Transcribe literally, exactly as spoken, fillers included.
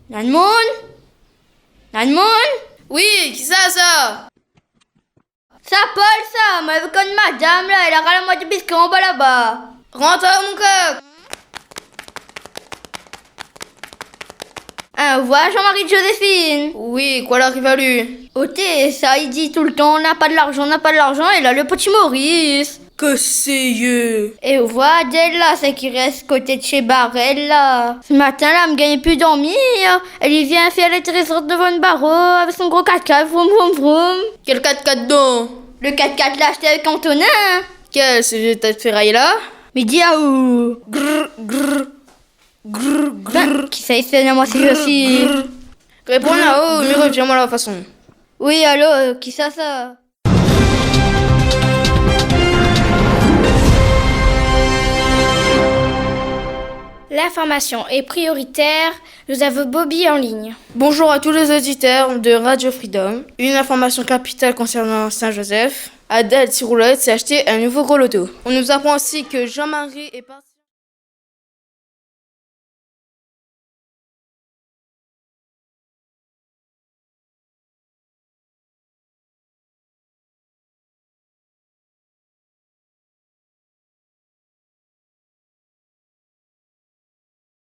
Na d'moun ? Na d'moun ? Oui, kisa sa ? Sa Paul sa, moin la vi konm madam la, èl la ral amoin dé biskwi anba laba. Rant, mon kok. Hein, ou voi Jean-Marie Joséphine ? Oui, koi la ariv ali ? Oté, sa i di toultan, na pa d'larzan, na pa d'larzan, é la le pti Moris. Ke sé ? É ou voi Adèl la, sèl ki rès koté de shé Barèl la. Se matin la, mi gingn pi dormir. Èl i vien fé lintérésant dovan le baro avèk son gro kat-kat, vroum, vroum, vroum. Kèl kat-kat don ? Le kat-kat la ashté avèk Antonin. Kèl, sé vié tèt féray la ? Mi di aou. Grr, grr, grr, grr. Bin, kisa i sèn amoin si osi ? Grr, grr. Réponn aou, mi revien amoin la fason. Oui, alo, kisa sa ? L'information est prioritaire, nous avons Bobby en ligne. Bonjour à tous les auditeurs de Radio Freedom. Une information capitale concernant Saint-Joseph. Adèl Tiroulotte s'est acheté un nouveau gros loto. On nous apprend aussi que Jean-Marie est parti